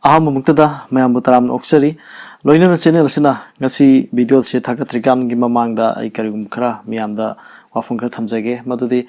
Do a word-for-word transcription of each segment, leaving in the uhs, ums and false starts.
ꯑꯍꯥꯟꯕꯃꯛꯇꯗ ꯃꯌꯥꯝꯕꯨ ꯇꯔꯥꯝꯅ ꯑꯣꯛꯆꯔꯤ꯫ ꯂꯣꯏꯅꯅ channel ꯑꯁꯤꯅ ꯉꯁꯤ video ꯁꯦ ꯊꯥꯒꯠꯇ꯭ꯔꯤꯀꯥꯟꯒꯤ ꯃꯃꯥꯡꯗ ꯑꯩ ꯀꯔꯤꯒꯨꯝꯕ ꯈꯔ ꯃꯤꯌꯥꯝꯗ ꯋꯥꯐꯝ ꯈꯔ ꯊꯝꯖꯒꯦ꯫ ꯃꯗꯨꯗꯤ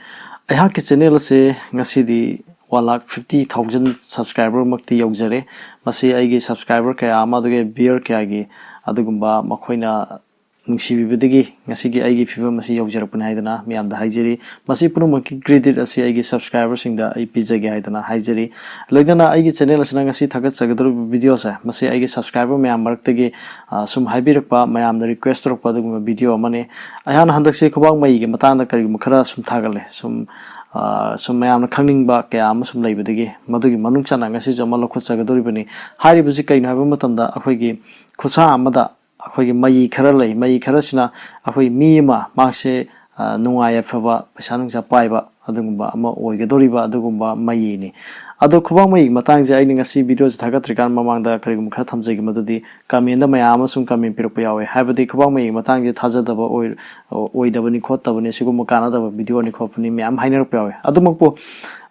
ꯑꯩꯍꯥꯛꯀꯤ channel ꯑꯁꯤ ꯉꯁꯤꯗꯤ one lakh fifty thousand subscriber ꯃꯛꯇꯤ ꯌꯧꯖꯔꯦ꯫ ꯃꯁꯤ ꯑꯩꯒꯤ subscriber ꯀꯌꯥ ꯑꯃ, ꯑꯗꯨꯒ viewer ꯀꯌꯥꯒꯤ ꯑꯗꯨꯒꯨꯝꯕ ꯃꯈꯣꯏꯅ ꯅꯨꯡꯁꯤꯕꯤꯕꯗꯒꯤ ꯉꯁꯤꯒꯤ ꯑꯩꯒꯤ ꯐꯤꯕꯝ ꯑꯁꯤ ꯌꯧꯖꯔꯛꯄꯅꯤ ꯍꯥꯏꯗꯅ ꯃꯌꯥꯝꯗ ꯍꯥꯏꯖꯔꯤ꯫ ꯃꯁꯤ ꯄꯨꯝꯅꯃꯛꯀꯤ credit ꯑꯁꯤ ꯑꯩꯒꯤ subscriber ꯁꯤꯡꯗ ꯑꯩ ꯄꯤꯖꯒꯦ ꯍꯥꯏꯗꯅ ꯍꯥꯏꯖꯔꯤ꯫ ꯂꯣꯏꯅꯅ ꯑꯩꯒꯤ channel ꯑꯁꯤꯅ ꯉꯁꯤ ꯊꯥꯒꯠꯆꯒꯗꯧꯔꯤꯕ video ꯁꯦ, ꯃꯁꯤ ꯑꯩꯒꯤ subscriber ꯃꯌꯥꯝ ꯃꯔꯛꯇꯒꯤ, ꯑ, ꯁꯨꯝ ꯍꯥꯏꯕꯤꯔꯛꯄ, ꯃꯌꯥꯝꯅ request ꯇꯧꯔꯛꯄ ꯑꯗꯨꯒꯨꯝꯕ video ꯑꯃꯅꯤ꯫ ꯑꯩꯍꯥꯛꯅ ꯍꯟꯗꯛꯁꯦ ꯈꯨꯕꯥꯛ ꯃꯌꯤꯒꯤ ꯃꯇꯥꯡꯗ ꯀꯔꯤꯒꯨꯝꯕ ꯈꯔ ꯁꯨꯝ ꯊꯥꯒꯠꯂꯦ꯫ ꯁꯨꯝ, ꯑ, ꯁꯨꯝ ꯃꯌꯥꯝꯅ ꯈꯪꯅꯤꯡꯕ ꯀꯌꯥ ꯑꯃ ꯁꯨꯝ ꯂꯩꯕꯗꯒꯤ ꯃꯗꯨꯒꯤ ꯃꯅꯨꯡ ꯆꯟꯅ ꯉꯁꯤꯁꯨ ꯑꯃ ꯂꯧꯈꯠꯆꯒꯗꯧꯔꯤꯕꯅꯤ꯫ ꯍꯥꯏꯔꯤꯕꯁꯤ ꯀꯩꯅꯣ ꯍꯥꯏꯕ ꯃꯇꯝꯗ, ꯑꯩꯈꯣꯏꯒꯤ ꯈꯨꯠꯁꯥ ꯑꯃꯗ ꯑꯩꯈꯣꯏꯒꯤ ꯃꯌꯤ ꯈꯔ ꯂꯩ꯫ ꯃꯌꯤ ꯈꯔꯁꯤꯅ ꯑꯩꯈꯣꯏ ꯃꯤ ꯑꯃ, ꯃꯍꯥꯛꯁꯦ, ꯑ, ꯅꯨꯡꯉꯥꯏ ꯌꯥꯏꯐꯕ, ꯄꯩꯁꯥ ꯅꯨꯡꯁꯥ ꯄꯥꯏꯕ ꯑꯗꯨꯒꯨꯝꯕ ꯑꯃ ꯑꯣꯏꯒꯗꯧꯔꯤꯕ ꯑꯗꯨꯒꯨꯝꯕ ꯃꯌꯤꯅꯤ꯫ ꯑꯗꯣ ꯈꯨꯕꯥꯛ ꯃꯌꯤꯒꯤ ꯃꯇꯥꯡꯁꯦ ꯑꯩꯅ ꯉꯁꯤ video ꯁꯦ ꯊꯥꯒꯠꯇ꯭ꯔꯤꯀꯥꯟ ꯃꯃꯥꯡꯗ ꯀꯔꯤꯒꯨꯝꯕ ꯈꯔ ꯊꯝꯖꯒꯦ, ꯃꯗꯨꯗꯤ comment ꯗ ꯃꯌꯥꯝ ꯑꯃ ꯁꯨꯝ comment ꯄꯤꯔꯛꯄ ꯌꯥꯎꯋꯦ꯫ ꯍꯥꯏꯕꯗꯤ ꯈꯨꯕꯥꯛ ꯃꯌꯤꯒꯤ ꯃꯇꯥꯡꯁꯦ ꯊꯥꯖꯗꯕ ꯑꯣꯏ-, ꯑꯣꯏꯗꯕꯅꯤ ꯈꯣꯠꯇꯕꯅꯤ, ꯁꯤꯒꯨꯝꯕ ꯀꯥꯟꯅꯗꯕ video ꯅꯤ ꯈꯣꯠꯄꯅꯤ ꯃꯌꯥꯝ ꯍꯥꯏꯅꯔꯛꯄ ꯌꯥꯎꯋꯦ꯫ ꯑꯗꯨꯃꯛꯄꯨ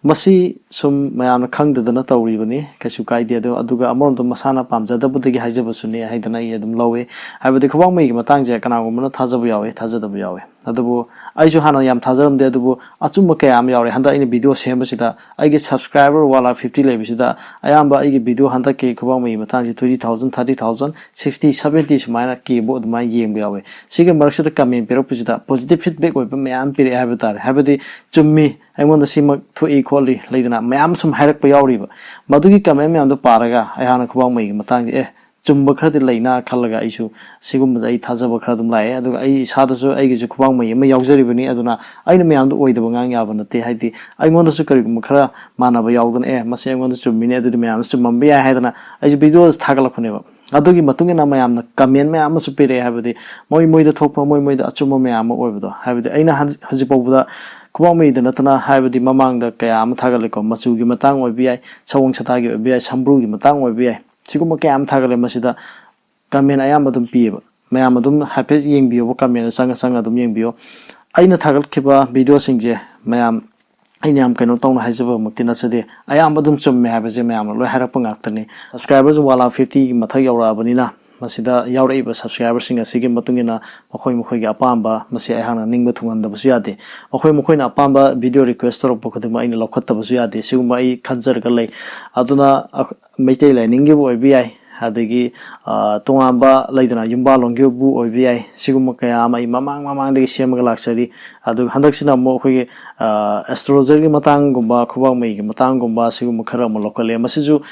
ꯃꯁꯤ ꯁꯨꯝ ꯃꯌꯥꯝꯅ ꯈꯪꯗꯗꯅ ꯇꯧꯔꯤꯕꯅꯤ, ꯀꯩꯁꯨ ꯀꯥꯏꯗꯦ꯫ ꯑꯗꯣ, ꯑꯗꯨꯒ ꯑꯃꯔꯣꯝꯗ ꯃꯁꯥꯅ ꯄꯥꯝꯖꯗꯕꯗꯒꯤ ꯍꯥꯏꯖꯕꯁꯨꯅꯤ ꯍꯥꯏꯗꯅ ꯑꯩ ꯑꯗꯨꯝ ꯂꯧꯋꯤ꯫ ꯍꯥꯏꯕꯗꯤ ꯈꯨꯕꯥꯛ ꯃꯌꯤꯒꯤ ꯃꯇꯥꯡꯁꯦ ꯀꯅꯥꯒꯨꯝꯕꯅ ꯊꯥꯖꯕ ꯌꯥꯎꯋꯤ, ꯊꯥꯖꯗꯕ ꯌꯥꯎꯋꯤ꯫ ꯑꯗꯨꯕꯨ ꯑꯩꯁꯨ ꯍꯥꯟꯅ ꯌꯥꯝ ꯊꯥꯖꯔꯝꯗꯦ, ꯑꯗꯨꯕꯨ ꯑꯆꯨꯝꯕ ꯀꯌꯥ ꯑꯃ ꯌꯥꯎꯔꯦ꯫ ꯍꯟꯗꯛ ꯑꯩꯅ video ꯁꯦꯝꯕꯁꯤꯗ ꯑꯩꯒꯤ subscriber one lakh fifty ꯂꯩꯕꯁꯤꯗ ꯑꯌꯥꯝꯕ ꯑꯩꯒꯤ video ꯍꯟꯗꯛꯀꯤ ꯈꯨꯕꯥꯛ ꯃꯌꯤ ꯃꯇꯥꯡꯁꯤ twenty thousand, thirty thousand, sixty, seventy ꯁꯨꯃꯥꯏꯅ K ꯕꯨ ꯑꯗꯨꯃꯥꯏꯅ ꯌꯦꯡꯕ ꯌꯥꯎꯋꯦ꯫ ꯁꯤꯒꯤ ꯃꯔꯛꯁꯤꯗ comment ꯄꯤꯔꯛꯄꯁꯤꯗ positive feedback ꯑꯣꯏꯕ ꯃꯌꯥꯝ ꯄꯤꯔꯛꯑꯦ ꯍꯥꯏꯕ ꯇꯥꯔꯦ꯫ ꯍꯥꯏꯕꯗꯤ ꯆꯨꯝꯃꯤ, ꯑꯩꯉꯣꯟꯗ ꯁꯤꯃꯛ ꯊꯣꯛꯏ ꯈꯣꯠꯂꯤ ꯂꯩꯗꯅ ꯃꯌꯥꯝ ꯁꯨꯝ ꯍꯥꯏꯔꯛꯄ ꯌꯥꯎꯔꯤꯕ꯫ ꯃꯗꯨꯒꯤ comment ꯃꯌꯥꯝꯗꯣ ꯄꯥꯔꯒ ꯑꯩꯍꯥꯛꯅ ꯈꯨꯕꯥꯛ ꯃꯌꯤꯒꯤ ꯃꯇꯥꯡꯁꯦ, ꯑꯦ, ꯆꯨꯝꯕ ꯈꯔꯗꯤ ꯂꯩꯅ ꯈꯜꯂꯒ ꯑꯩꯁꯨ ꯁꯤꯒꯨꯝꯕꯗ ꯑꯩ ꯊꯥꯖꯕ ꯈꯔ ꯑꯗꯨꯝ ꯂꯥꯛꯑꯦ꯫ ꯑꯗꯨꯒ ꯑꯩ ꯏꯁꯥꯗꯁꯨ ꯑꯩꯒꯤꯁꯨ ꯈꯨꯕꯥꯛ ꯃꯌꯤ ꯑꯃ ꯌꯥꯎꯖꯔꯤꯕꯅꯤ꯫ ꯑꯗꯨꯅ ꯑꯩꯅ ꯃꯌꯥꯝꯗ ꯑꯣꯏꯗꯕ ꯉꯥꯡ ꯌꯥꯕ ꯅꯠꯇꯦ꯫ ꯍꯥꯏꯗꯤ ꯑꯩꯉꯣꯟꯗꯁꯨ ꯀꯔꯤꯒꯨꯝꯕ ꯈꯔ ꯃꯥꯟꯅꯕ ꯌꯥꯎꯗꯅ, "ꯑꯦ, ꯃꯁꯤ ꯑꯩꯉꯣꯟꯗ ꯆꯨꯝꯃꯤꯅꯦ, ꯑꯗꯨꯗꯤ ꯃꯌꯥꯝꯅ ꯆꯨꯝꯃꯝꯕ ꯌꯥꯏ" ꯍꯥꯏꯗꯅ ꯑꯩꯁꯨ video ꯁꯦ ꯊꯥꯒꯠꯂꯛꯄꯅꯦꯕ꯫ ꯑꯗꯨꯒꯤ ꯃꯇꯨꯡ ꯏꯟꯅ ꯃꯌꯥꯝꯅ comment ꯃꯌꯥꯝ ꯑꯃꯁꯨ ꯄꯤꯔꯛꯑꯦ꯫ ꯍꯥꯏꯕꯗꯤ ꯃꯣꯏ ꯃꯣꯏꯗ ꯊꯣꯛꯄ, ꯃꯣꯏ ꯃꯣꯏꯗ ꯑꯆꯨꯝꯕ ꯃꯌꯥꯝ ꯑꯃ ꯑꯣꯏꯕꯗꯣ꯫ ꯍꯥꯏꯕꯗꯤ ꯑꯩꯅ ꯍꯧꯖꯤꯛ, ꯍꯧꯖꯤꯛ ꯐꯥꯎꯕꯗ ꯈꯨꯕꯥꯛ ꯃꯌꯤꯗ ꯅꯠꯇꯅ, ꯍꯥꯏꯕꯗꯤ ꯃꯃꯥꯡꯗ ꯀꯌꯥ ꯑꯃ ꯊꯥꯒꯠꯂꯦꯀꯣ, ꯃꯆꯨꯒꯤ ꯃꯇꯥꯡ ꯑꯣꯏꯕ ꯌꯥꯏ, ꯁꯑꯣꯡ ꯁꯥꯗꯥꯒꯤ ꯑꯣꯏꯕ ꯌꯥꯏ, ꯁꯝꯕ꯭ꯔꯨꯒꯤ ꯃꯇꯥꯡ ꯑꯣꯏꯕ ꯌꯥꯏ, ꯁꯤꯒꯨꯝꯕ ꯀꯌꯥ ꯑꯃ ꯊꯥꯒꯠꯂꯦ꯫ ꯃꯁꯤꯗ comment ꯑꯌꯥꯝꯕ ꯑꯗꯨꯝ ꯄꯤꯌꯦꯕ꯫ ꯃꯌꯥꯝ ꯑꯗꯨꯝ ꯍꯥꯏꯐꯦꯠ ꯌꯦꯡꯕꯤꯌꯣꯕ, comment ꯆꯪꯉ ꯆꯪꯉ ꯑꯗꯨꯝ ꯌꯦꯡꯕꯤꯌꯣ꯫ ꯑꯩꯅ ꯊꯥꯒꯠꯈꯤꯕ video ꯁꯤꯡꯁꯦ ꯃꯌꯥꯝ ꯑꯩꯅ ꯌꯥꯝ ꯀꯩꯅꯣ ꯇꯧꯅ ꯍꯥꯏꯖꯕꯃꯛꯇꯤ ꯅꯠꯆꯗꯦ꯫ ꯑꯌꯥꯝꯕ ꯑꯗꯨꯝ ꯆꯨꯝꯃꯦ ꯍꯥꯏꯕꯁꯦ ꯃꯌꯥꯝꯅ ꯂꯣꯏ ꯍꯥꯏꯔꯛꯄ ꯉꯥꯛꯇꯅꯤ꯫ Subscriberꯁꯨ one lakh fiftyꯒꯤ ꯃꯊꯛ ꯌꯧꯔꯛꯑꯕꯅꯤꯅ, ꯃꯁꯤꯗ ꯌꯥꯎꯔꯛꯏꯕ subscriberꯁꯤꯡ ꯑꯁꯤꯒꯤ ꯃꯇꯨꯡ ꯏꯟꯅ ꯃꯈꯣꯏ ꯃꯈꯣꯏꯒꯤ ꯑꯄꯥꯝꯕ, ꯃꯁꯤ ꯑꯩꯍꯥꯛꯅ ꯅꯤꯡꯕ ꯊꯨꯡꯍꯟꯗꯕꯁꯨ ꯌꯥꯗꯦ꯫ ꯃꯈꯣꯏ ꯃꯈꯣꯏꯅ ꯑꯄꯥꯝꯕ video request ꯇꯧꯔꯛꯄ ꯈꯨꯗꯤꯡꯃꯛ ꯑꯩꯅ ꯂꯧꯈꯠꯇꯕꯁꯨ ꯌꯥꯗꯦ꯫ ꯁꯤꯒꯨꯝꯕ ꯑꯩ ꯈꯟꯖꯔꯒ ꯂꯩ꯫ ꯑꯗꯨꯅ ꯑ-, ꯃꯩꯇꯩ ꯂꯥꯏꯅꯤꯡꯒꯤꯕꯨ ꯑꯣꯏꯕ ꯌꯥꯏ, ꯑꯗꯒꯤ, ꯑ, ꯇꯣꯉꯥꯟꯕ ꯂꯩꯗꯅ, ꯌꯨꯝꯕꯥꯜꯂꯣꯟꯒꯤꯕꯨ ꯑꯣꯏꯕ ꯌꯥꯏ, ꯁꯤꯒꯨꯝꯕ ꯀꯌꯥ ꯑꯃ ꯑꯩ ꯃꯃꯥꯡ ꯃꯃꯥꯡꯗꯒꯤ ꯁꯦꯝꯃꯒ ꯂꯥꯛꯆꯔꯤ꯫ ꯑꯗꯨꯒ ꯍꯟꯗꯛꯁꯤꯅ ꯑꯃꯨꯛ ꯑꯩꯈꯣꯏꯒꯤ, ꯑ, astrologerꯒꯤ ꯃꯇꯥꯡꯒꯨꯝꯕ, ꯈꯨꯕꯥꯛ ꯃꯩꯒꯤ ꯃꯇꯥꯡꯒꯨꯝꯕ, ꯁꯤꯒꯨꯝꯕ ꯈꯔ ꯑꯃꯨꯛ ꯂꯧꯈꯠꯂꯦ꯫ ꯃꯁꯤꯁꯨ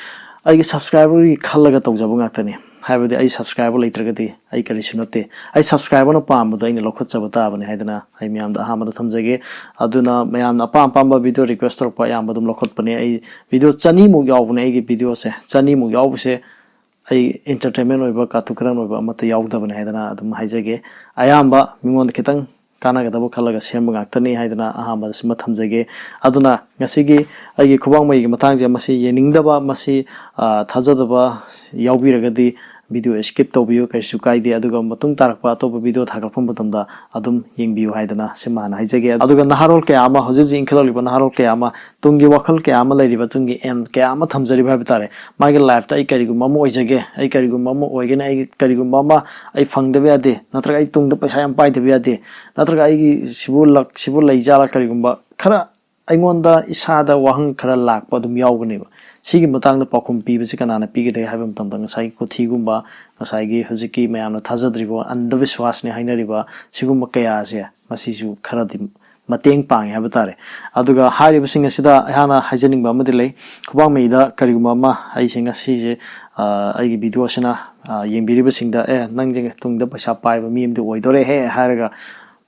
ꯑꯩꯒꯤ subscriberꯒꯤ ꯈꯜꯂꯒ ꯇꯧꯖꯕ ꯉꯥꯛꯇꯅꯤ꯫ ꯍꯥꯏꯕꯗꯤ ꯑꯩ subscriber ꯂꯩꯇ꯭ꯔꯒꯗꯤ ꯑꯩ ꯀꯔꯤꯁꯨ ꯅꯠꯇꯦ꯫ ꯑꯩ subscriberꯅ ꯄꯥꯝꯕꯗꯣ ꯑꯩꯅ ꯂꯧꯈꯠꯆꯕ ꯇꯥꯕꯅꯤ ꯍꯥꯏꯗꯅ ꯑꯩ ꯃꯌꯥꯝꯗ ꯑꯍꯥꯟꯕꯗ ꯊꯝꯖꯒꯦ꯫ ꯑꯗꯨꯅ ꯃꯌꯥꯝꯅ ꯑꯄꯥꯝ ꯑꯄꯥꯝꯕ video request ꯇꯧꯔꯛꯄ ꯑꯌꯥꯝꯕ ꯑꯗꯨꯝ ꯂꯧꯈꯠꯄꯅꯦ꯫ ꯑꯩ video ꯆꯅꯤꯃꯨꯛ ꯌꯥꯎꯕꯅꯦ ꯑꯩꯒꯤ videoꯁꯦ꯫ ꯆꯅꯤꯃꯨꯛ ꯌꯥꯎꯕꯁꯦ ꯑꯩ entertainment ꯑꯣꯏꯕ, ꯀꯥꯇꯨ ꯀꯔꯟ ꯑꯣꯏꯕ ꯑꯃꯠꯇ ꯌꯥꯎꯗꯕꯅꯦ ꯍꯥꯏꯗꯅ ꯑꯗꯨꯝ ꯍꯥꯏꯖꯒꯦ꯫ ꯑꯌꯥꯝꯕ ꯃꯤꯉꯣꯟꯗ ꯈꯤꯇꯪ ꯀꯥꯟꯅꯒꯗꯕ ꯈꯜꯂꯒ ꯁꯦꯝꯕ ꯉꯥꯛꯇꯅꯤ ꯍꯥꯏꯗꯅ ꯑꯍꯥꯟꯕꯗ ꯁꯤꯃ ꯊꯝꯖꯒꯦ꯫ ꯑꯗꯨꯅ ꯉꯁꯤꯒꯤ ꯑꯩꯒꯤ ꯈꯨꯕꯥꯛ ꯃꯩꯒꯤ ꯃꯇꯥꯡꯁꯦ, ꯃꯁꯤ ꯌꯦꯡꯅꯤꯡꯗꯕ, ꯃꯁꯤ, ꯑ, ꯊꯥꯖꯗꯕ ꯌꯥꯎꯕꯤꯔꯒꯗꯤ video skip ꯇꯧꯕꯤꯌꯨ, ꯀꯔꯤꯁꯨ ꯀꯥꯏꯗꯦ꯫ ꯑꯗꯨꯒ ꯃꯇꯨꯡ ꯇꯥꯔꯛꯄ ꯑꯇꯣꯞꯄ video ꯊꯥꯒꯠꯂꯛꯄ ꯃꯇꯝꯗ ꯑꯗꯨꯝ ꯌꯦꯡꯕꯤꯌꯨ ꯍꯥꯏꯗꯅ ꯁꯤꯃ ꯍꯥꯟꯅ ꯍꯥꯏꯖꯒꯦ꯫ ꯑꯗꯨꯒ ꯅꯍꯥꯔꯣꯜ ꯀꯌꯥ ꯑꯃ, ꯍꯧꯖꯤꯛ ꯍꯧꯖꯤꯛ ꯏꯟꯈꯠꯂꯛꯂꯤꯕ ꯅꯍꯥꯔꯣꯜ ꯀꯌꯥ ꯑꯃ, ꯇꯨꯡꯒꯤ ꯋꯥꯈꯜ ꯀꯌꯥ ꯑꯃ ꯂꯩꯔꯤꯕ, ꯇꯨꯡꯒꯤ aim ꯀꯌꯥ ꯑꯃ ꯊꯝꯖꯔꯤꯕ ꯍꯥꯏꯕ ꯇꯥꯔꯦ, ꯃꯥꯒꯤ lifeꯇ ꯑꯩ ꯀꯔꯤꯒꯨꯝꯕ ꯑꯃ ꯑꯣꯏꯖꯒꯦ, ꯑꯩ ꯀꯔꯤꯒꯨꯝꯕ ꯑꯃ ꯑꯣꯏꯒꯅꯤ, ꯑꯩ ꯀꯔꯤꯒꯨꯝꯕ ꯑꯃ ꯑꯩ ꯐꯪꯗꯕ ꯌꯥꯗꯦ, ꯅꯠꯇ꯭ꯔꯒ ꯑꯩ ꯇꯨꯡꯗ ꯄꯩꯁꯥ ꯌꯥꯝ ꯄꯥꯏꯗꯕ ꯌꯥꯗꯦ, ꯅꯠꯇ꯭ꯔꯒ ꯑꯩꯒꯤ ꯁꯤꯕꯨ luck ꯁꯤꯕꯨ ꯂꯩ ꯖꯥꯠꯂ, ꯀꯔꯤꯒꯨꯝꯕ ꯈꯔ ꯑꯩꯉꯣꯟꯗ ꯏꯁꯥꯗ ꯋꯥꯍꯪ ꯈꯔ ꯂꯥꯛꯄ ꯑꯗꯨꯝ ꯌꯥꯎꯒꯅꯦꯕ꯫ ꯁꯤꯒꯤ ꯃꯇꯥꯡꯗ ꯄꯥꯎꯈꯨꯝ ꯄꯤꯕꯁꯤ ꯀꯅꯥꯅ ꯄꯤꯒꯗꯒꯦ ꯍꯥꯏꯕ ꯃꯇꯝꯗ, ꯉꯁꯥꯏꯒꯤ ꯀꯣꯊꯤꯒꯨꯝꯕ, ꯉꯁꯥꯏꯒꯤ ꯍꯧꯖꯤꯛꯀꯤ ꯃꯌꯥꯝꯅ ꯊꯥꯖꯗ꯭ꯔꯤꯕ ꯑꯟꯙꯕꯤꯁ꯭ꯋꯥꯁꯅꯤ ꯍꯥꯏꯅꯔꯤꯕ ꯁꯤꯒꯨꯝꯕ ꯀꯌꯥꯁꯦ, ꯃꯁꯤꯁꯨ ꯈꯔꯗꯤ ꯃꯇꯦꯡ ꯄꯥꯡꯉꯦ ꯍꯥꯏꯕ ꯇꯥꯔꯦ꯫ ꯑꯗꯨꯒ ꯍꯥꯏꯔꯤꯕꯁꯤꯡ ꯑꯁꯤꯗ ꯑꯩꯍꯥꯛꯅ ꯍꯥꯏꯖꯅꯤꯡꯕ ꯑꯃꯗꯤ ꯂꯩ꯫ ꯈꯨꯕꯥꯛ ꯃꯩꯗ ꯀꯔꯤꯒꯨꯝꯕ ꯑꯃ ꯑꯩꯁꯦ ꯉꯁꯤꯁꯦ, ꯑ, ꯑꯩꯒꯤ videoꯁꯤꯅ, ꯑ, ꯌꯦꯡꯕꯤꯔꯤꯕꯁꯤꯡꯗ, "ꯑꯦ, ꯅꯪꯁꯦ ꯇꯨꯡꯗ ꯄꯩꯁꯥ ꯄꯥꯏꯕ ꯃꯤ ꯑꯃꯗꯤ ꯑꯣꯏꯗꯣꯔꯦꯍꯦ" ꯍꯥꯏꯔꯒ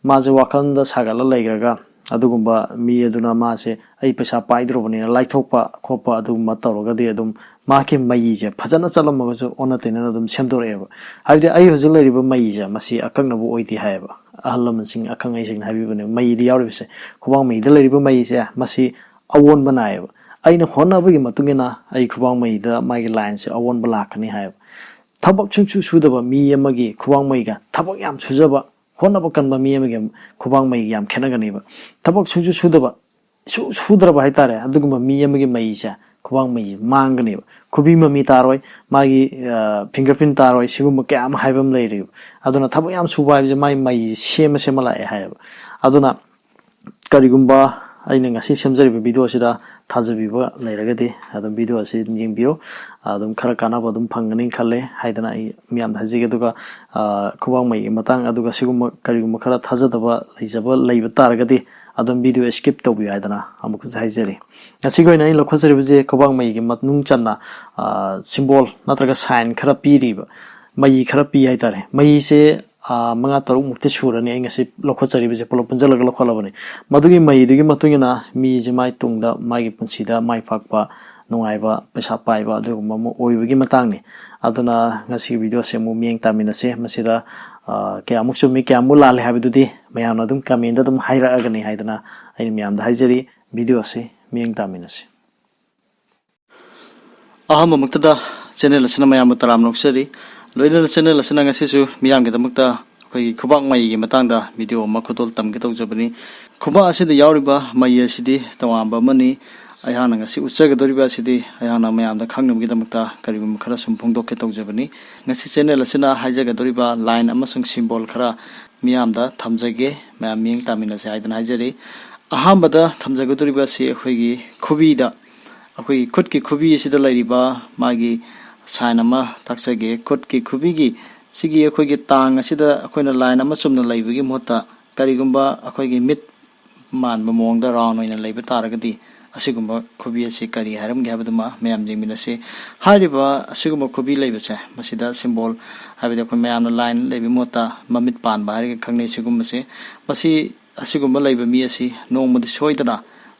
ꯃꯥꯁꯦ ꯋꯥꯈꯜꯗ ꯁꯥꯒꯠꯂ ꯂꯩꯈ꯭ꯔꯒ, ꯑꯗꯨꯒꯨꯝꯕ ꯃꯤ ꯑꯗꯨꯅ ꯃꯥꯁꯦ "ꯑꯩ ꯄꯩꯁꯥ ꯄꯥꯏꯗ꯭ꯔꯕꯅꯤꯅ" ꯂꯥꯏꯊꯣꯛꯄ ꯈꯣꯠꯄ ꯑꯗꯨꯒꯨꯝꯕ ꯇꯧꯔꯒꯗꯤ ꯑꯗꯨꯝ ꯃꯍꯥꯛꯀꯤ ꯃꯩꯁꯦ ꯐꯖꯅ ꯆꯠꯂꯝꯃꯒꯁꯨ ꯑꯣꯟꯅ ꯇꯩꯅꯅ ꯑꯗꯨꯝ ꯁꯦꯝꯗꯣꯔꯛꯑꯦꯕ꯫ ꯍꯥꯏꯕꯗꯤ ꯑꯩ ꯍꯧꯖꯤꯛ ꯂꯩꯔꯤꯕ ꯃꯩꯁꯦ ꯃꯁꯤ ꯑꯀꯛꯅꯕ ꯑꯣꯏꯗꯦ ꯍꯥꯏꯌꯦꯕ꯫ ꯑꯍꯜ ꯂꯃꯟꯁꯤꯡ, ꯑꯈꯪ ꯑꯍꯩꯁꯤꯡꯅ ꯍꯥꯏꯕꯤꯕꯅꯦ, ꯃꯩꯗ ꯌꯥꯎꯔꯤꯕꯁꯦ, ꯈꯨꯕꯥꯛ ꯃꯩꯗ ꯂꯩꯔꯤꯕ ꯃꯩꯁꯦ ꯃꯁꯤ ꯑꯑꯣꯟꯕ ꯅꯥꯏꯌꯦꯕ꯫ ꯑꯩꯅ ꯍꯣꯠꯅꯕꯒꯤ ꯃꯇꯨꯡ ꯏꯟꯅ ꯑꯩ ꯈꯨꯕꯥꯛ ꯃꯩꯗ ꯃꯥꯒꯤ lineꯁꯦ ꯑꯑꯣꯟꯕ ꯂꯥꯛꯀꯅꯤ ꯍꯥꯏꯌꯦꯕ꯫ ꯊꯕꯛ ꯁꯨꯡꯁꯨ ꯁꯨꯗꯕ ꯃꯤ ꯑꯃꯒꯤ ꯈꯨꯕꯥꯛ ꯃꯩꯒ ꯊꯕꯛ ꯌꯥꯝ ꯁꯨꯖꯕ, ꯍꯣꯠꯅꯕ ꯀꯟꯕ ꯃꯤ ꯑꯃꯒꯤ ꯈꯨꯕꯥꯛ ꯃꯩꯒ ꯌꯥꯝ ꯈꯦꯠꯅꯒꯅꯦꯕ꯫ ꯊꯕꯛ ꯁꯨꯡꯁꯨ ꯁꯨꯗꯕ, ꯁꯨ ꯁꯨꯗ꯭ꯔꯕ ꯍꯥꯏꯇꯥꯔꯦ, ꯑꯗꯨꯒꯨꯝꯕ ꯃꯤ ꯑꯃꯒꯤ ꯃꯩꯁꯦ, ꯈꯨꯕꯥꯛ ꯃꯩ ꯃꯥꯡꯒꯅꯦꯕ꯫ ꯈꯨꯕꯤ ꯃꯃꯤ ꯇꯥꯔꯣꯏ, ꯃꯥꯒꯤ ꯐꯤꯡꯒꯔ ꯄ꯭ꯔꯤꯟ ꯇꯥꯔꯣꯏ, ꯁꯤꯒꯨꯝꯕ ꯀꯌꯥ ꯑꯃ ꯍꯥꯏꯕ ꯑꯃ ꯂꯩꯔꯤꯕ꯫ ꯑꯗꯨꯅ ꯊꯕꯛ ꯌꯥꯝ ꯁꯨꯕ ꯍꯥꯏꯕꯁꯦ ꯃꯥꯏ ꯃꯩ ꯁꯦꯝꯃ ꯁꯦꯝꯃ ꯂꯥꯛꯑꯦ ꯍꯥꯏꯌꯦꯕ꯫ ꯑꯗꯨꯅ ꯀꯔꯤꯒꯨꯝꯕ ꯑꯩꯅ ꯉꯁꯤ ꯁꯦꯝꯖꯔꯤꯕ ꯚꯤꯗꯤꯑꯣ ꯑꯁꯤꯗ ꯊꯥꯖꯕꯤꯕ ꯂꯩꯔꯒꯗꯤ ꯑꯗꯨꯝ ꯚꯤꯗꯤꯑꯣ ꯑꯁꯤ ꯑꯗꯨꯝ ꯌꯦꯡꯕꯤꯌꯨ꯫ ꯑꯗꯨꯝ ꯈꯔ ꯀꯥꯟꯅꯕ ꯑꯗꯨꯝ ꯐꯪꯒꯅꯤ ꯈꯜꯂꯦ ꯍꯥꯏꯗꯅ ꯑꯩ ꯃꯤꯌꯥꯝꯗ ꯍꯥꯏꯖꯒꯦ꯫ ꯑꯗꯨꯒ ꯈꯨꯕꯥꯛ ꯃꯩꯒꯤ ꯃꯇꯥꯡ, ꯑꯗꯨꯒ ꯁꯤꯒꯨꯝꯕ ꯀꯔꯤꯒꯨꯝꯕ ꯈꯔ ꯊꯥꯖꯗꯕ ꯂꯩꯖꯕ ꯂꯩꯕ ꯇꯥꯔꯒꯗꯤ ꯑꯗꯨꯝ ꯚꯤꯗꯤꯑꯣ ꯁ꯭ꯀꯤꯞ ꯇꯧꯕꯤꯌꯨ ꯍꯥꯏꯗꯅ ꯑꯃꯨꯛꯀꯁꯨ ꯍꯥꯏꯖꯔꯤ꯫ ꯉꯁꯤꯒꯤ ꯑꯣꯏꯅ ꯑꯩꯅ ꯂꯧꯈꯠꯆꯔꯤꯕꯁꯦ ꯈꯨꯕꯥꯛ ꯃꯩꯒꯤ ꯃꯅꯨꯡ ꯆꯟꯅ ꯁꯤꯝꯕꯣꯜ ꯅꯠꯇ꯭ꯔꯒ ꯁꯥꯏꯟ ꯈꯔ ꯄꯤꯔꯤꯕ, ꯃꯩ ꯈꯔ ꯄꯤ ꯍꯥꯏꯇꯥꯔꯦ꯫ ꯃꯩꯁꯦ ꯃꯉꯥ ꯇꯔꯨꯛ ꯃꯨꯛꯇꯤ ꯁꯨꯔꯅꯤ ꯑꯩ ꯉꯁꯤ ꯂꯧꯈꯠꯆꯔꯤꯕꯁꯦ, ꯄꯨꯂꯞ ꯄꯨꯟꯁꯤꯜꯂꯒ ꯂꯧꯈꯠꯂꯕꯅꯤ꯫ ꯃꯗꯨꯒꯤ ꯃꯩꯗꯨꯒꯤ ꯃꯇꯨꯡ ꯏꯟꯅ ꯃꯤꯁꯦ ꯃꯥꯏ ꯇꯨꯡꯗ ꯃꯥꯒꯤ ꯄꯨꯟꯁꯤꯗ ꯃꯥꯏ ꯄꯥꯛꯄ, ꯅꯨꯡꯉꯥꯏꯕ, ꯄꯩꯁꯥ ꯄꯥꯏꯕ ꯑꯗꯨꯒꯨꯝꯕ ꯑꯃ ꯑꯣꯏꯕꯒꯤ ꯃꯇꯥꯡꯅꯤ꯫ ꯑꯗꯨꯅ ꯉꯁꯤꯒꯤ ꯚꯤꯗꯤꯑꯣꯁꯦ ꯑꯃꯨꯛ ꯃꯤꯠꯌꯦꯡ ꯇꯥꯃꯤꯟꯅꯁꯦ꯫ ꯃꯁꯤꯗ ꯀꯌꯥꯃꯨꯛ ꯆꯨꯝꯃꯤ, ꯀꯌꯥꯃꯨꯛ ꯂꯥꯜꯂꯤ ꯍꯥꯏꯕꯗꯨꯗꯤ ꯃꯌꯥꯝꯅ ꯑꯗꯨꯝ ꯀꯃꯦꯟꯗ ꯑꯗꯨꯝ ꯍꯥꯏꯔꯛꯑꯒꯅꯤ ꯍꯥꯏꯗꯅ ꯑꯩꯅ ꯃꯌꯥꯝꯗ ꯍꯥꯏꯖꯔꯤ꯫ ꯚꯤꯗꯤꯑꯣꯁꯤ ꯃꯤꯠꯌꯦꯡ ꯇꯥꯃꯤꯟꯅꯁꯤ꯫ ꯑꯍꯥꯟꯕꯃꯛꯇꯗ ꯆꯦꯅꯦꯜ ꯑꯁꯤꯅ ꯃꯌꯥꯝꯕꯨ ꯇꯔꯥꯝꯅ ꯑꯣꯛꯆꯔꯤ꯫ ꯂꯣꯏꯅꯅ ꯆꯦꯅꯦꯜ ꯑꯁꯤꯅ ꯉꯁꯤꯁꯨ ꯃꯤꯌꯥꯝꯒꯤꯗꯃꯛꯇ ꯑꯩꯈꯣꯏꯒꯤ ꯈꯨꯕꯥꯛ ꯃꯩꯒꯤ ꯃꯇꯥꯡꯗ ꯚꯤꯗꯤꯑꯣ ꯑꯃ ꯈꯨꯗꯣꯜ ꯇꯝꯒꯦ ꯇꯧꯖꯕꯅꯤ꯫ ꯈꯨꯕꯥꯛ ꯑꯁꯤꯗ ꯌꯥꯎꯔꯤꯕ ꯃꯩ ꯑꯁꯤꯗꯤ ꯇꯣꯉꯥꯟꯕ ꯑꯃꯅꯤ꯫ ꯑꯩꯍꯥꯛꯅ ꯉꯁꯤ ꯎꯠꯆꯒꯗꯧꯔꯤꯕ ꯑꯁꯤꯗꯤ ꯑꯩꯍꯥꯛꯅ ꯃꯌꯥꯝꯗ ꯈꯪꯅꯕꯒꯤꯗꯃꯛꯇ ꯀꯔꯤꯒꯨꯝꯕ ꯈꯔ ꯁꯨꯝ ꯐꯣꯡꯗꯣꯛꯀꯦ ꯇꯧꯖꯕꯅꯤ꯫ ꯉꯁꯤ ꯆꯦꯅꯦꯜ ꯑꯁꯤꯅ ꯍꯥꯏꯖꯒꯗꯧꯔꯤꯕ ꯂꯥꯏꯟ ꯑꯃꯁꯨꯡ ꯁꯤꯝꯕꯣꯜ ꯈꯔ ꯃꯤꯌꯥꯝꯗ ꯊꯝꯖꯒꯦ, ꯃꯌꯥꯝ ꯃꯤꯠꯌꯦꯡ ꯇꯥꯃꯤꯟꯅꯁꯦ ꯍꯥꯏꯗꯅ ꯍꯥꯏꯖꯔꯤ꯫ ꯑꯍꯥꯟꯕꯗ ꯊꯝꯖꯒꯗꯧꯔꯤꯕ ꯑꯁꯤ ꯑꯩꯈꯣꯏꯒꯤ ꯈꯨꯕꯤꯗ, ꯑꯩꯈꯣꯏꯒꯤ ꯈꯨꯠꯀꯤ ꯈꯨꯕꯤ ꯑꯁꯤꯗ ꯂꯩꯔꯤꯕ ꯃꯥꯒꯤ ꯁꯥꯏꯟ ꯑꯃ ꯇꯥꯛꯆꯒꯦ꯫ ꯈꯨꯠꯀꯤ ꯈꯨꯕꯤꯒꯤ ꯁꯤꯒꯤ ꯑꯩꯈꯣꯏꯒꯤ ꯇꯥꯡ ꯑꯁꯤꯗ ꯑꯩꯈꯣꯏꯅ ꯂꯥꯏꯟ ꯑꯃ ꯆꯨꯝꯅ ꯂꯩꯕꯒꯤ ꯃꯍꯨꯠꯇ ꯀꯔꯤꯒꯨꯝꯕ ꯑꯩꯈꯣꯏꯒꯤ ꯃꯤꯠ ꯃꯥꯟꯕ ꯃꯑꯣꯡꯗ ꯔꯥꯎꯟ ꯑꯣꯏꯅ ꯂꯩꯕ ꯇꯥꯔꯒꯗꯤ ꯑꯁꯤꯒꯨꯝꯕ ꯈꯨꯕꯤ ꯑꯁꯤ ꯀꯔꯤ ꯍꯥꯏꯔꯝꯒꯦ ꯍꯥꯏꯕꯗꯨꯃ ꯃꯌꯥꯝ ꯌꯦꯡꯃꯤꯟꯅꯁꯤ꯫ ꯍꯥꯏꯔꯤꯕ ꯑꯁꯤꯒꯨꯝꯕ ꯈꯨꯕꯤ ꯂꯩꯕꯁꯦ, ꯃꯁꯤꯗ ꯁꯤꯝꯕꯣꯜ, ꯍꯥꯏꯕꯗꯤ ꯑꯩꯈꯣꯏ ꯃꯌꯥꯝꯅ ꯂꯥꯏꯟ ꯂꯩꯕꯒꯤ ꯃꯍꯨꯠꯇ ꯃꯃꯤꯠ ꯄꯥꯟꯕ ꯍꯥꯏꯔꯒ ꯈꯪꯅꯩ ꯁꯤꯒꯨꯝꯕꯁꯦ꯫ ꯃꯁꯤ ꯑꯁꯤꯒꯨꯝꯕ ꯂꯩꯕ ꯃꯤ ꯑꯁꯤ ꯅꯣꯡꯃꯗꯤ ꯁꯣꯏꯗꯅ